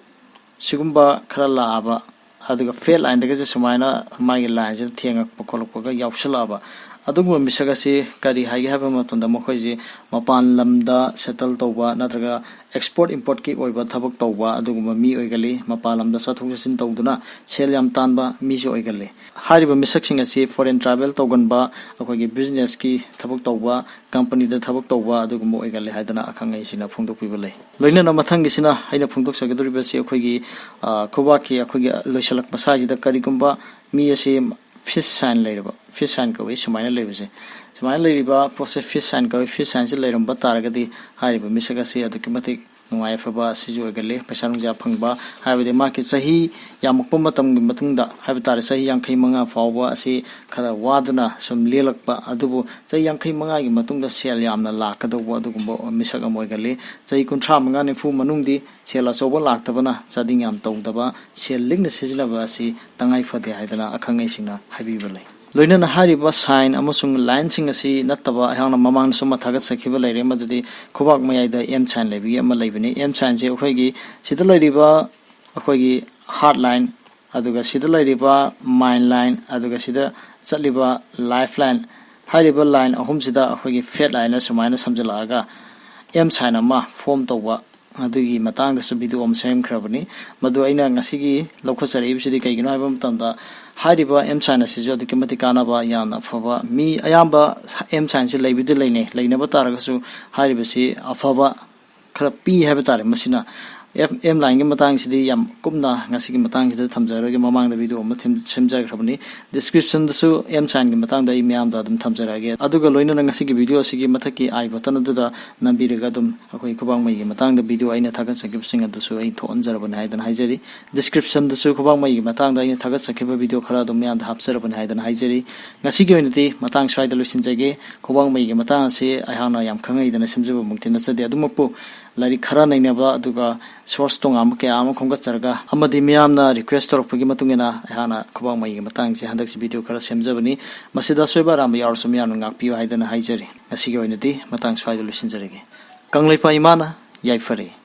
ꯁꯤꯒꯨꯝꯕ ꯈꯔ ꯂꯥꯛꯑꯕ, ꯑꯗꯨꯒ fat lineꯗꯒꯤꯁꯦ ꯁꯨꯃꯥꯏꯅ ꯃꯥꯒꯤ lineꯁꯤꯗ ꯊꯦꯡꯉꯛꯄ ꯈꯣꯠꯂꯛꯄꯒ ꯌꯥꯎꯁꯜꯂꯛꯑꯕ ꯑꯗꯨꯒꯨꯝꯕ ꯃꯤꯁꯛ ꯑꯁꯤ ꯀꯔꯤ ꯍꯥꯏꯒꯦ ꯍꯥꯏꯕ ꯃꯇꯝꯗ ꯃꯈꯣꯏꯁꯤ ꯃꯄꯥꯟ ꯂꯝꯗ settle ꯇꯧꯕ ꯅꯠꯇ꯭ꯔꯒ export importꯀꯤ ꯑꯣꯏꯕ ꯊꯕꯛ ꯇꯧꯕ ꯑꯗꯨꯒꯨꯝꯕ ꯃꯤ ꯑꯣꯏꯒꯜꯂꯤ꯫ ꯃꯄꯥꯟ ꯂꯝꯗ ꯆꯠꯊꯣꯛ ꯆꯠꯁꯤꯟ ꯇꯧꯗꯨꯅ ꯁꯦꯜ ꯌꯥꯝ ꯇꯥꯟꯕ ꯃꯤꯁꯨ ꯑꯣꯏꯒꯜꯂꯤ꯫ ꯍꯥꯏꯔꯤꯕ ꯃꯤꯁꯛꯁꯤꯡ ꯑꯁꯤ foreign travel ꯇꯧꯒꯟꯕ, ꯑꯩꯈꯣꯏꯒꯤ businessꯀꯤ ꯊꯕꯛ ꯇꯧꯕ, companyꯗ ꯊꯕꯛ ꯇꯧꯕ ꯑꯗꯨꯒꯨꯝꯕ ꯑꯣꯏꯒꯜꯂꯤ ꯍꯥꯏꯗꯅ ꯑꯈꯪ ꯑꯍꯩꯁꯤꯡꯅ ꯐꯣꯡꯗꯣꯛꯄꯤꯕ ꯂꯩ꯫ ꯂꯣꯏꯅꯅ ꯃꯊꯪꯒꯤꯁꯤꯅ ꯑꯩꯅ ꯐꯣꯡꯗꯣꯛꯆꯒꯗꯧꯔꯤꯕꯁꯤ ꯑꯩꯈꯣꯏꯒꯤ, ꯑ, ꯈꯨꯕꯥꯛꯀꯤ ꯑꯩꯈꯣꯏꯒꯤ ꯂꯣꯏꯁꯤꯜꯂꯛꯄ ꯁ꯭ꯋꯥꯏꯁꯤꯗ ꯀꯔꯤꯒꯨꯝꯕ ꯃꯤ ꯑꯁꯤ fish sign ꯂꯩꯔꯕ, fish sign ꯀꯧꯏ ꯁꯨꯃꯥꯏꯅ ꯂꯩꯕꯁꯦ, ꯁꯨꯃꯥꯏꯅ ꯂꯩꯔꯤꯕ ꯄꯣꯠꯁꯦ fish sign ꯀꯧꯏ꯫ Fish signꯁꯦ ꯂꯩꯔꯝꯕ ꯇꯥꯔꯒꯗꯤ ꯍꯥꯏꯔꯤꯕ ꯃꯤꯁꯛ ꯑꯁꯤ ꯑꯗꯨꯛꯀꯤ ꯃꯇꯤꯛ ꯅꯨꯡꯉꯥꯏ ꯌꯥꯏꯐꯕ ꯑꯁꯤꯁꯨ ꯑꯣꯏꯒꯜꯂꯤ꯫ ꯄꯩꯁꯥ ꯅꯨꯡꯁꯥ ꯐꯪꯕ ꯍꯥꯏꯕꯗꯤ ꯃꯍꯥꯛꯀꯤ ꯆꯍꯤ ꯌꯥꯝꯃꯛꯄ ꯃꯇꯝꯒꯤ ꯃꯇꯨꯡꯗ ꯍꯥꯏꯕ ꯇꯥꯔꯦ, ꯆꯍꯤ ꯌꯥꯡꯈꯩ ꯃꯉꯥ ꯐꯥꯎꯕ ꯑꯁꯤ ꯈꯔ ꯋꯥꯗꯨꯅ ꯁꯨꯝ ꯂꯦꯜꯂꯛꯄ, ꯑꯗꯨꯕꯨ ꯆꯍꯤ ꯌꯥꯡꯈꯩ ꯃꯉꯥꯒꯤ ꯃꯇꯨꯡꯗ ꯁꯦꯜ ꯌꯥꯝꯅ ꯂꯥꯛꯀꯗꯧꯕ ꯑꯗꯨꯒꯨꯝꯕ ꯃꯤꯁꯛ ꯑꯃ ꯑꯣꯏꯒꯜꯂꯤ꯫ ꯆꯍꯤ ꯀꯨꯟꯊ꯭ꯔꯥ ꯃꯉꯥ ꯅꯤꯐꯨ ꯃꯅꯨꯡꯗꯤ ꯁꯦꯜ ꯑꯆꯧꯕ ꯂꯥꯛꯇꯕꯅ ꯆꯥꯗꯤꯡ ꯌꯥꯝ ꯇꯧꯗꯕ, ꯁꯦꯜ ꯂꯤꯛꯅ ꯁꯤꯖꯤꯟꯅꯕ ꯑꯁꯤ ꯇꯉꯥꯏ ꯐꯗꯦ ꯍꯥꯏꯗꯅ ꯑꯈꯪ ꯑꯍꯩꯁꯤꯡꯅ ꯍꯥꯏꯕꯤꯕ ꯂꯩ꯫ ꯂꯣꯏꯅꯅ ꯍꯥꯏꯔꯤꯕ sign ꯑꯃꯁꯨꯡ lineꯁꯤꯡ ꯑꯁꯤ ꯅꯠꯇꯕ ꯑꯩꯍꯥꯛꯅ ꯃꯃꯥꯡꯗꯁꯨ ꯑꯃ ꯊꯥꯒꯠꯆꯈꯤꯕ ꯂꯩꯔꯦ, ꯃꯗꯨꯗꯤ ꯈꯨꯕꯥꯛ ꯃꯌꯥꯏꯗ M sign ꯂꯩꯕꯒꯤ ꯑꯃ ꯂꯩꯕꯅꯤ꯫ M signꯁꯦ ꯑꯩꯈꯣꯏꯒꯤ ꯁꯤꯗ ꯂꯩꯔꯤꯕ ꯑꯩꯈꯣꯏꯒꯤ heart line, ꯑꯗꯨꯒ ꯁꯤꯗ ꯂꯩꯔꯤꯕ mind line, ꯑꯗꯨꯒ ꯁꯤꯗ ꯆꯠꯂꯤꯕ life line, ꯍꯥꯏꯔꯤꯕ line ꯑꯍꯨꯝꯁꯤꯗ ꯑꯩꯈꯣꯏꯒꯤ fat lineꯅ ꯁꯨꯃꯥꯏꯅ ꯁꯝꯖꯤꯜꯂꯛꯑꯒ M sign ꯑꯃ form ꯇꯧꯕ ꯑꯗꯨꯒꯤ ꯃꯇꯥꯡꯗꯁꯨ ꯚꯤꯗꯤꯑꯣ ꯑꯃ ꯁꯦꯝꯈ꯭ꯔꯕꯅꯤ꯫ ꯃꯗꯨ ꯑꯩꯅ ꯉꯁꯤꯒꯤ ꯂꯧꯈꯠꯆꯔꯛꯏꯕꯁꯤꯗꯤ ꯀꯩꯒꯤꯅꯣ ꯍꯥꯏꯕ ꯃꯇꯝꯗ, ꯍꯥꯏꯔꯤꯕ ꯑꯦꯝ ꯁꯥꯏꯟ ꯑꯁꯤꯁꯨ ꯑꯗꯨꯛꯀꯤ ꯃꯇꯤꯛ ꯀꯥꯟꯅꯕ, ꯌꯥꯝꯅ ꯑꯐꯕ, ꯃꯤ ꯑꯌꯥꯝꯕ ꯑꯦꯝ ꯁꯥꯏꯟꯁꯁꯤ ꯂꯩꯕꯗꯤ ꯂꯩꯅꯩ꯫ ꯂꯩꯅꯕ ꯇꯥꯔꯒꯁꯨ ꯍꯥꯏꯔꯤꯕꯁꯤ ꯑꯐꯕ ꯈꯔ ꯄꯤ ꯍꯥꯏꯕ ꯇꯥꯔꯦ꯫ ꯃꯁꯤꯅ ꯑꯦꯝ ꯂꯥꯏꯟꯒꯤ ꯃꯇꯥꯡꯁꯤꯗꯤ ꯌꯥꯝ ꯀꯨꯞꯅ ꯉꯁꯤꯒꯤ ꯃꯇꯥꯡꯁꯤꯗ ꯊꯝꯖꯔꯣꯏꯒꯦ, ꯃꯃꯥꯡꯗ ꯚꯤꯗꯤꯑꯣ ꯑꯃ ꯊꯦꯝ-, ꯁꯦꯝꯖꯈ꯭ꯔꯕꯅꯤ꯫ ꯗꯤꯁꯀ꯭ꯔꯤꯞꯁꯟꯗꯁꯨ ꯑꯦꯝ ꯁꯥꯏꯟꯒꯤ ꯃꯇꯥꯡꯗ ꯑꯩ ꯃꯌꯥꯝꯗ ꯑꯗꯨꯝ ꯊꯝꯖꯔꯛꯑꯒꯦ꯫ ꯑꯗꯨꯒ ꯂꯣꯏꯅꯅ ꯉꯁꯤꯒꯤ ꯚꯤꯗꯤꯑꯣ ꯑꯁꯤꯒꯤ ꯃꯊꯛꯀꯤ ꯑꯥꯏ ꯕꯇꯟ ꯑꯗꯨꯗ ꯅꯝꯕꯤꯔꯒ ꯑꯗꯨꯝ ꯑꯩꯈꯣꯏ ꯈꯨꯕꯥꯡ ꯃꯩꯒꯤ ꯃꯇꯥꯡꯗ ꯚꯤꯗꯤꯑꯣ ꯑꯩꯅ ꯊꯥꯒꯠꯆꯈꯤꯕꯁꯤꯡ ꯑꯗꯨꯁꯨ ꯑꯩ ꯊꯣꯛꯍꯟꯖꯔꯕꯅꯤ ꯍꯥꯏꯗꯅ ꯍꯥꯏꯖꯔꯤ꯫ ꯗꯤꯁꯀ꯭ꯔꯤꯞꯁꯟꯗꯁꯨ ꯈꯨꯕꯥꯡ ꯃꯩꯒꯤ ꯃꯇꯥꯡꯗ ꯑꯩꯅ ꯊꯥꯒꯠꯆꯈꯤꯕ ꯚꯤꯗꯤꯑꯣ ꯈꯔ ꯑꯗꯨꯝ ꯃꯌꯥꯝꯗ ꯍꯥꯞꯆꯔꯕꯅꯤ ꯍꯥꯏꯗꯅ ꯍꯥꯏꯖꯔꯤ꯫ ꯉꯁꯤꯒꯤ ꯑꯣꯏꯅꯗꯤ ꯃꯇꯥꯡ ꯁ꯭ꯋꯥꯏꯗ ꯂꯣꯏꯁꯤꯟꯖꯒꯦ꯫ ꯈꯨꯕꯥꯡ ꯃꯩꯒꯤ ꯃꯇꯥꯡ ꯑꯁꯤ ꯑꯩꯍꯥꯛꯅ ꯌꯥꯝ ꯈꯪꯍꯩꯗꯅ ꯁꯦꯝꯖꯕꯃꯛꯇꯤ ꯅꯠꯆꯗꯦ꯫ ꯑꯗꯨꯃꯛꯄꯨ ꯂꯥꯏꯔꯤꯛ ꯈꯔ ꯅꯩꯅꯕ, ꯑꯗꯨꯒ ꯁꯣꯔꯁ ꯇꯣꯉꯥꯟꯕ ꯀꯌꯥ ꯑꯃ ꯈꯣꯝꯒꯠꯆꯔꯒ, ꯑꯃꯗꯤ ꯃꯤꯌꯥꯝꯅ ꯔꯤꯀ꯭ꯋꯦꯁ ꯇꯧꯔꯛꯄꯒꯤ ꯃꯇꯨꯡ ꯏꯟꯅ ꯑꯩꯍꯥꯛꯅ ꯈꯨꯕꯥꯡ ꯃꯩꯒꯤ ꯃꯇꯥꯡꯁꯦ ꯍꯟꯗꯛꯁꯤ ꯚꯤꯗꯤꯑꯣ ꯈꯔ ꯁꯦꯝꯖꯕꯅꯤ꯫ ꯃꯁꯤꯗ ꯑꯁꯣꯏꯕ ꯑꯔꯥꯟꯕ ꯌꯥꯎꯔꯁꯨ ꯃꯤꯌꯥꯝꯅ ꯉꯥꯛꯄꯤꯌꯨ ꯍꯥꯏꯗꯅ ꯍꯥꯏꯖꯔꯤ꯫ ꯉꯁꯤꯒꯤ ꯑꯣꯏꯅꯗꯤ ꯃꯇꯥꯡ ꯁ꯭ꯋꯥꯏꯗ ꯂꯣꯏꯁꯤꯟꯖꯔꯒꯦ꯫ ꯀꯪꯂꯩꯄꯥꯛ ꯏꯃꯥꯅ ꯌꯥꯏꯐꯔꯦ꯫